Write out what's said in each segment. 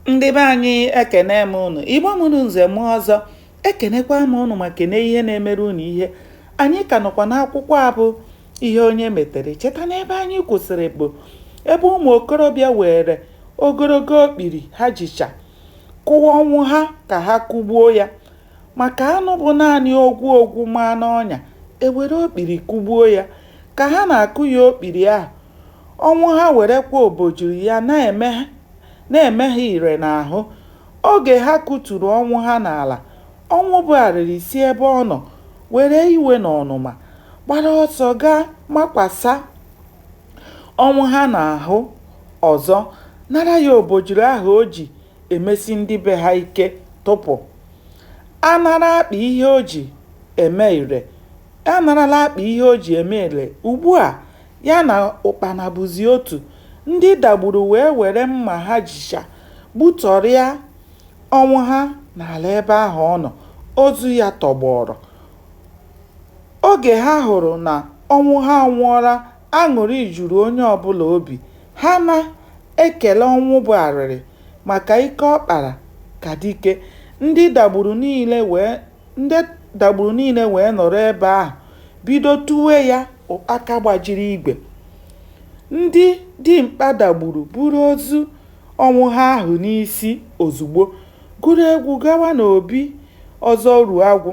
Ndị be anyị, ekene m unu. Igbo mụrụ nze mụọ ọzọ, ekenekwa m unu ma kene ihe na-emere unu ihe. Anyị ka nọkwa n'akwụkwọ a bụ Ihe Onye Metere. Cheta na ebe anyị kwụsịrị bụ ebe ụmụ okorobịa were ogologo okpiri ha jicha kụwa Ọnwụha ka ha kụgbuo ya. Maka anụ bụ naanị ogwu ogwu maa n'ọnya, e were okpiri kụgbuo ya. Ka ha na-akụ ya okpiri ahụ, Ọnwụha werekwa obojiri ya na-eme ha ire n'ahụ. Oge ha kụturu Ọnwụha n'ala, Ọnwụbụarịrị si ebe ọ nọ were iwe na ọnụma gbara ọsọ gaa makwasa Ọnwụha n'ahụ ọzọ nara ya obojiri ahụ o ji emesi ndị be ha ike tụpụ. A nara akpị ihe o ji eme ire. A narala akpị ihe o ji eme ire. Ugbua, ya na ụkpana bụzi otu. Ndị Dagburu wee were mma ha jicha gbutọrịa Ọnwụha n'ala ebe ahụ ọ nọ, ozu ya tọgbọrọ. Oge ha hụrụ na Ọnwụha anwụọla, aṅụrị juru onye ọbụla obi. Ha na-ekele Ọnwụbụarịrị maka ike ọ kpara ka dike. Ndị Dagburu niile wee Ndị Dagburu niile wee nọrọ ebe ahụ bido tuwe ya ụkpaka gbajiri igwe. Ndị dimkpa Dagburu buru ozu Ọnwụha ahụ n'isi ozugbo, gụrụ egwu gawa n'obi Ọzọ Uruagwụ.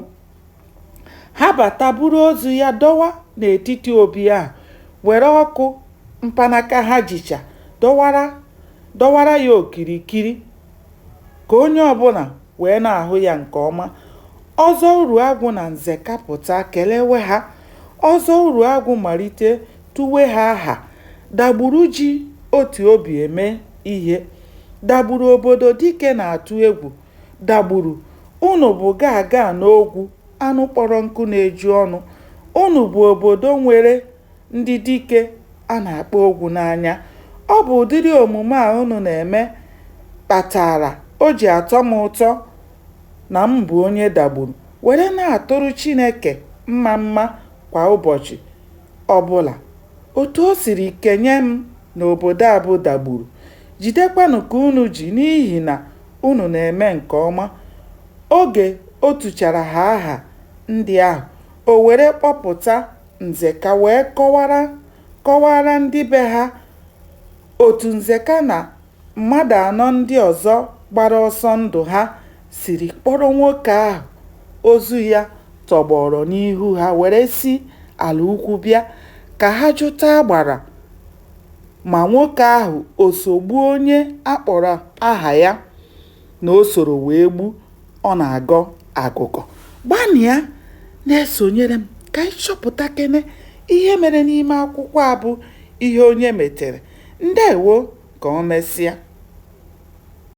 Ha bata buru ozu ya dọwa n'etiti obi ahụ, were ọkụ mpanaka ha jicha dọwara ya okirikiri ka onye ọbụla wee na-ahụ ya nke ọma. Ọzọ Uruagwụ na Nzeka pụta kelewe ha. Ọzọ Uruagwụ malite tuwe ha aha. Dagburu ji otu obi eme ihe. Dagburu obodo dike na-atụ egwu. Dagburu, unu bụ gaagaa n'ogwu, anụ kpọrọ nkụ na-eju ọnụ. Unu bụ obodo nwere ndị dike a na-akpọ ogwu n'anya. Ọ bụ ụdịrị omume a unu na-eme kpatara o ji atọ m ụtọ na m bụ onye Dagburu were na-atụrụ Chineke mmamma kwa ụbọchị ọbụla otu o siri kenye m n'obodo a bụ Dagburu. Jidekwanụ ka unu ji n'ihi na unu na-eme nke ọma. Oge o tuchara ha aha ndị ahụ, o were kpọpụta Nzeka wee kọwaara ndị be ha otu Nzeka na mmadụ anọ ndị ọzọ gbara ọsọ ndụ ha siri kpọrọ nwoke ahụ ozu ya tọgbọọrọ n'ihu ha were si Alaukwu bịa ka ha jụta agbara ma nwoke ahụ o so gbuo onye a kpọrọ aha ya na o soro wee gbu, ọ na-agọ agụgọ. Gbanịa na-esonyere m ka anyị chọpụtakene ihe mere n'ime akwụkwọ a bụ Ihe Onye Metere. Ndewo, ka o mesịa.